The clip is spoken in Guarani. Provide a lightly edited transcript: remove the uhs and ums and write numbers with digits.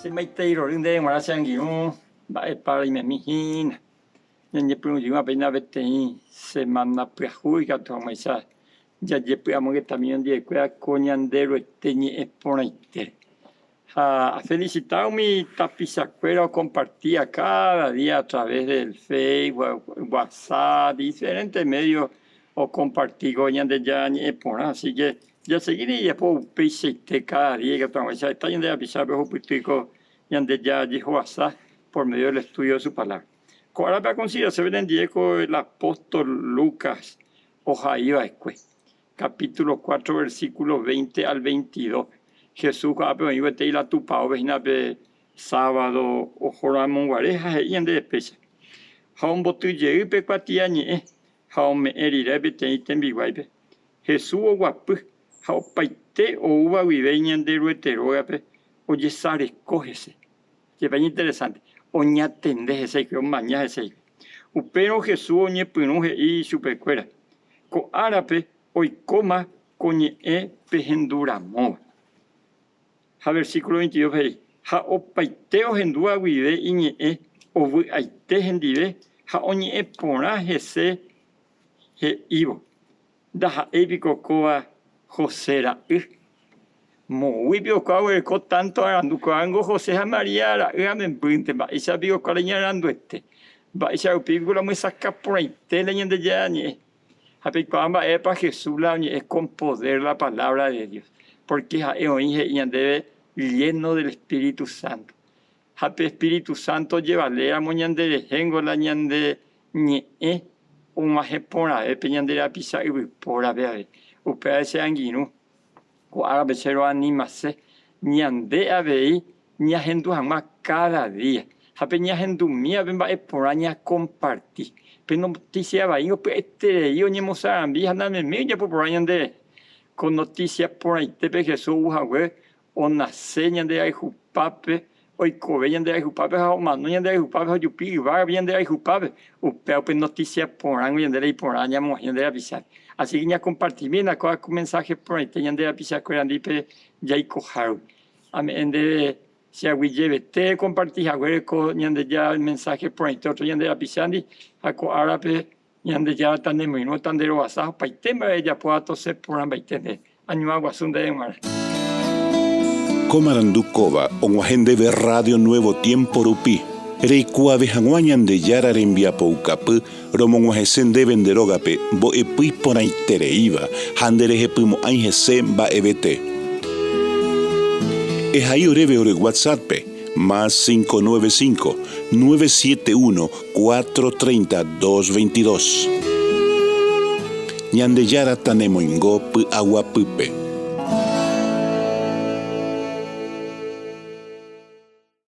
Che maitei rory ndéve g̃uarã che angirũ, mba'épa reimemi hína. Ñañepyrũ jeýma péina peteĩ semana pyahu ikatu hag̃uáicha jajepy'amongetami ñandivekuéra ko Ñanderuete ñe'ẽ porãitére. Ha afelicita umi tapichakuéra okompartía káda día a través del Facebook, WhatsApp, diferente medio okomparti ko Ñandejára ñe'ẽ porã. Así que jasegíne jajapo upeichaite káda día ikatu hag̃uáicha heta ñande rapichápe ohupyty ko Ñandejára jehovasa por medio del estudio de su palabra. Ko árape akonsiderase penendie ko el apóstol Lucas ohai va'ekue, capítulo 4 versículo 20 al 22. Jesús ko'ápe oĩ gueteri la tupaópe hína pe sábado oho ramo guare ha he'i ñandéve péicha. Ha omboty jey pe kuatiañe'ẽ ha ome'ẽ rire peteĩ tembiguáipe, Jesús oguapy ha opaite oúva guive Ñanderuete rógape ojesareko hese. Jepe iñinteresánte, oñatende hese hikuái, omaña hese hikuái. Upérõ Jesús oñepyrũ he'i ichupekuéra, Ko árape oikóma ko ñe'ẽ pehendu ramóva. Ha versículo 22 he'i, Ha opaite ohendúva guive iñe'ẽ ovy'aite hendive ha oñe'ẽ porã hese he'ívo, Ndaha'éi piko kóva José ra'y? Moõgui piko kóva oguereko tánto arandu? Kóva ningo José ha María ra'y ha membýnte. Mba'éicha piko kóva la iñaranduete? Mba'éicha rupi piko la omyesakã porãite la Ñandejára Ñe'ẽ? Ha peikuaa mba'épa Jesús la oñe'ẽ con poder la palabra de Dios, pórke ha'e oĩ he'i ñandéve lleno del Espíritu Santo. Ha pe Espíritu Santo ojevaléramo ñanderehéngo la ñande ñe'ẽ og̃uahẽ porãve pe ñande rapicha yvypórape avei. Upévare che angirũ, ko árape che roanimase ñande avei ñahendu hag̃ua káda día ha pe ñahendumívape mba'e porã ñakomparti. Pe notísia vaíngo pya'eterei oñemosarambi ha nameméi ojapo porã ñanderehe. Ko notísia porãitépe Jesús ou hague Onase ñande rayhupápe, oikove ñande rayhupápe ha omano ñande rayhupápe ha ojupi yvágape ñande rayhupápe, upéva upe notísia porãgui ñande reiporã ñamo'ã ñande rapichápe. Así que ñakompartimína kóva ko mensáhe porãite ñande rapichakuérandi pe jaikohágui. Ame'ẽ ndéve che aguyjevete ekomparti haguére ko Ñandejára mensáhe porãite ótro ñande rapichándi ha ko árape Ñandejára tanemoirũ tanderovasa ha opaite mba'e ejapóva tosẽ porãmbaite nde añuã guasu ndéve g̃uarã. Ko marandu kóva og̃uahẽ ndéve Radio Nuevo Tiempo rupi, reikuaave hag̃ua Ñandejára rembiapoukapy romog̃uahẽse ndéve nde rógape mbo'epy iporãitereíva ha nderehepymo'ãi hese mba'evete. Ehai oréve ore WhatsApp-pe, más 595 971 4:30 2:22. Ñandejára tanemoingo py'aguapýpe.